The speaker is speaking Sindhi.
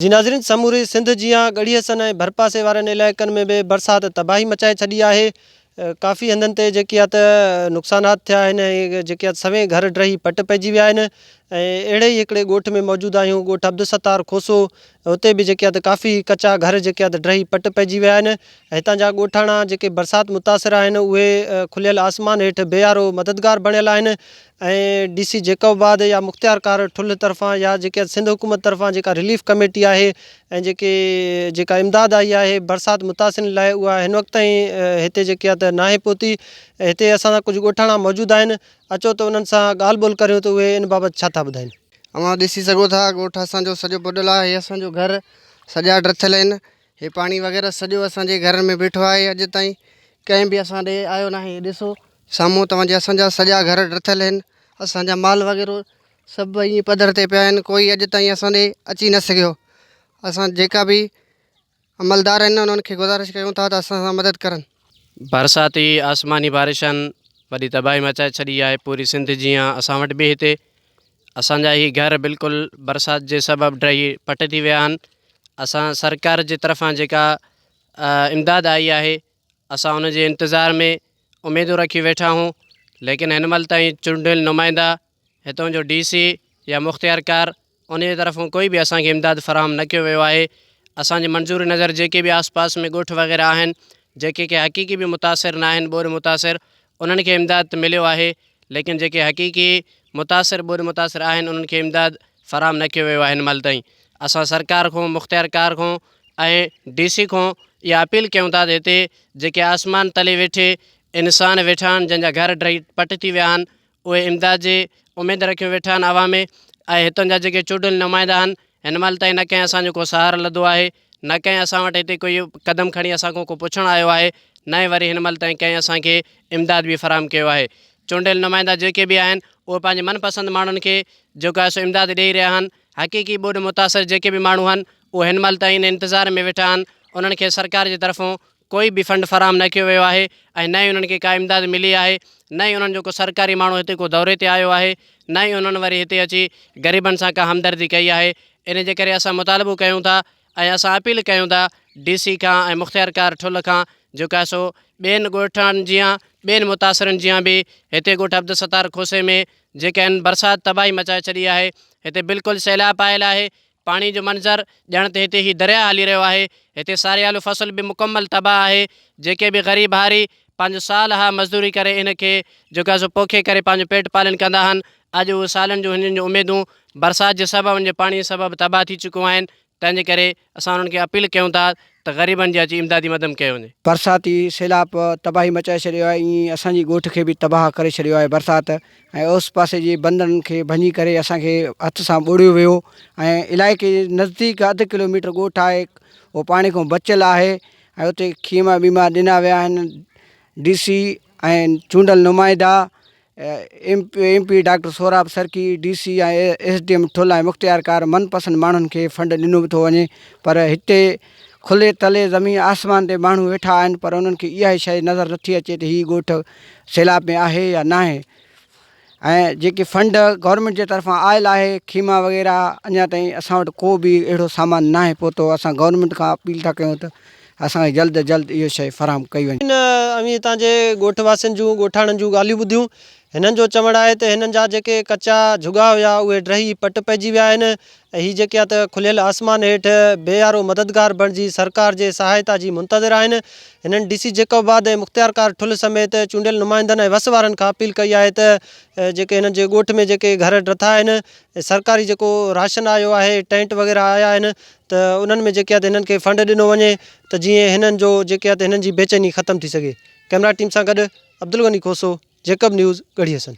جي ناظرين سموري سنڌ جيان ڳڙهي حسن ۽ ڀرپاسي وارن علائقن ۾ به برسات تباهي مچائي ڇڏي آهي ڪافي هنڌن تي جيڪي آ ته نقصانات ٿيا آهن ۽ جيڪي آ سوين گهر ڊهي پٽ پئجي ويا آهن ۽ اهڙي ئي هڪڙي ڳوٺ ۾ موجود آهيون ڳوٺ عبدالستار کوسو اتي به جيڪي آ ته ڪافي ڪچا گهر جيڪي آ ته ڊهي پٽ پئجي ويا آهن هتان جا ڳوٺاڻا جيڪي برسات متاثر آهن اهي کليل آسمان هيٺ بي يارو مددگار بڻيل آهن ۽ ڊي سي جيڪب آباد يا مختيار ڪار ٺلهه طرفان يا جيڪي سنڌ حڪومت طرفان جيڪا رليف ڪميٽي آهي ۽ جيڪي جيڪا امداد آئي آهي برسات متاثرين لاء اها هن وقت تائين هتي جيڪي آهي ته ناهي پهتي هتي اسان سان ڪجهه ڳوٺاڻا موجود آهن اچو ته انهن سان ڳالهه ٻولهه ڪريون ته اهي ان بابت ڇا ٿا ٻڌائين. اوهان ڏسي سگهو ٿا ڳوٺ اسان جو سڄو ٻڏل آهي هي اسان جو گهر سڄا ڊٿل آهن هي پاڻي وغيره سڄو اسان جي گهرن ۾ بيٺو آهي اڄ تائين ڪنهن به اسان ڏي آيو ناهي ڏسو سامهون توهان جي اسان جا سڄا گهر ڊٿل آهن اسان جا مال وغيره سڀ ائين پڌر تي پيا آهن ڪوئي اڄ تائين اسان ڏي اچي نه سگهيو اسان جيڪا به عملدار آهن انهن کي گذارش ڪيون ٿا ته اسان سان مدد ڪرن. برساتي آسماني بارشن وڏي تباهي مچائي ڇڏي آهي پوري سنڌ جيان اسان وٽ به هتي اسان جا هي گهر بلڪل برسات جي سبب ڊهي پٽ ٿي ويا آهن اسان سرڪار جي طرفان جيڪا امداد آئي آهي اسان ان جي انتظار ۾ اميدون رکي ويٺا آهيون ليڪن هن مهل تائين چونڊيل نمائندا هتان جو ڊي سي يا مختيار ڪار ان جي طرفون ڪوئي به اسان کي امداد فراهم نه ڪيو ويو آهي اسان جي منظور نظر جيڪي به آس پاس ۾ ڳوٺ وغيره آهن جيڪي ڪي حقيقي به متاثر نه آهن ٻوڏ متاثر انهن کي امداد ته مليو آهي ليڪن جيڪي حقيقي متاثر ٻوڏ متاثر آهن انهن کي امداد فراهم نه ڪيو ويو آهي هن مهل تائين اسان سرڪار کان مختيار ڪار کان ۽ ڊي سي کان اها اپيل ڪيون ٿا ته هتي جيڪي آسمان تلي ويٺي انسان ويٺا آهن جن جا گهر ڊهي پٽ ٿي ويا آهن اهي امداد جي اميد رکيون ويٺا آهن عوام ۾ ۽ هتان جا جيڪي چونڊيل نمائندا آهن هن مهل تائين نه ڪنهن اسان جو ڪو سهارو لڌو آهي نه ڪنهن اسان وٽ هتي ڪوئي قدم کڻي اسان کان ڪو پڇڻ آيو آهي نه ئي وري هن مهل تائين ڪنهن اسان کي امداد به فراهم ڪيو آهي چونڊيل نمائندا جيڪي به آهن اهي پنهنجي من پسند ماڻهن کي جيڪو آهي سو امداد ڏئي رهيا آهن حقيقي ٻوڏ متاثر جيڪي به ماڻهو آهن اهي هن مهل تائين انتظار ۾ ويٺا آهن انهن کي سرڪار جي طرفون ڪوئي به فنڊ فراهم نه ڪيو ويو آهي ۽ نه ئي انهن کي ڪا امداد ملي آهي نه ئي انهن جو ڪو سرڪاري ماڻهو هتي ڪو دوري تي آيو آهي نه ئي انهن وري هتي اچي غريبن سان ڪا همدردي ڪئي آهي ان جي ڪري اسان مطالبو ڪيون ٿا ۽ اسان اپيل ڪيون ٿا ڊي سي کان ۽ مختيارڪار ٺل کان جيڪو آهي سو ٻين ڳوٺن جيان ٻين متاثرن جيان به هتي ڳوٺ عبدالستار کوسي ۾ جيڪي آهن برسات تباهي مچائي ڇڏي آهي هتي بلڪل سيلاب آيل آهي پاڻي جو منظر ڄڻ ته هتي هي درياء هلي رهيو آهي، هتي ساريالو فصل به مڪمل تباهه آهي، جيڪي به غريب هاري پنهنجو سال ها مزدوري ڪري ان کي جيڪو آهي سو پوکي ڪري پنهنجو پيٽ پالن ڪندا آهن، اڄ اهي سالن جون هنن جون اميدون برسات جي سبب ان جي پاڻي سبب تباهه ٿي چڪيون آهن، تنهن جي ڪري اسان انهن کي اپيل ڪيون ٿا ته غريبن جي اچي امدادي مدم ڪيو وڃي. برساتي سيلاب تباهي مچائي ڇڏيو آهي ائين اسان جي ڳوٺ کي به تباهه ڪري ڇڏيو آهي برسات ۽ اوس پاسي جي بندن کي ڀڃي ڪري اسان کي هٿ سان ٻوڙيو ويو ۽ علائقي جي نزديڪ اڌ ڪلو ميٽر ڳوٺ آهي اهو پاڻي کان بچيل آهي ۽ اتي خيما ويما ڏنا ويا آهن ڊي سي ۽ چونڊيل نمائندا M P doctor Sohrab Sarki, D C ۽ S D M Thul ۽ مختيارڪار من پسند ماڻهن کي فنڊ ڏنو ٿو وڃي پر هتي کلي تلي زمين آسمان تي ماڻهو ويٺا آهن پر انهن کي اها شيء نظر نٿي اچي ته هي ڳوٺ سيلاب ۾ آهي يا ناهي ۽ جيڪي فنڊ گورنمينٽ جي طرفان آيل آهي خيما وغيره اڃا تائين اسان وٽ ڪو به اهڙو سامان ناهي پهتو اسان گورنمينٽ کان اپيل ٿا ڪيون ته اسان کي جلد از جلد اهو شيء فراهم ڪئي وڃي. اوهين هتان جي ڳوٺ واسين جون ڳوٺاڻن جون ڳالهيون ٻڌيون. هنن جو چوڻ آهي ته هنن جا جيڪي ڪچا جهڳا هيا اهي ڊهي پٽ پئجي ويا آهن ۽ هي جيڪي آ ته کليل آسمان هيٺ بي يارو مددگار بڻجي سرڪار جي سهائتا جي منتظر آهن. هنن ڊي سي جيڪب آباد ۽ مختيارڪار ٺلهه سميت چونڊيل نمائندن ۽ وس وارن کان اپيل ڪئي آهي ته جيڪي هنن جي ڳوٺ ۾ جيڪي گهر ڊٿا آهن ۽ سرڪاري جيڪو راشن آيو آهي ٽينٽ وغيره آيا آهن ته انهن ۾ جيڪي آهي ته هنن کي فنڊ ڏنو وڃي ته جيئن هنن جو جيڪي آهي ته هنن جي بيچيني ختم ٿي سگهي ڪئميرا ٽيم سان گڏ عبدالغني کوسو جيڪب نيوز ڳڙهي حسن.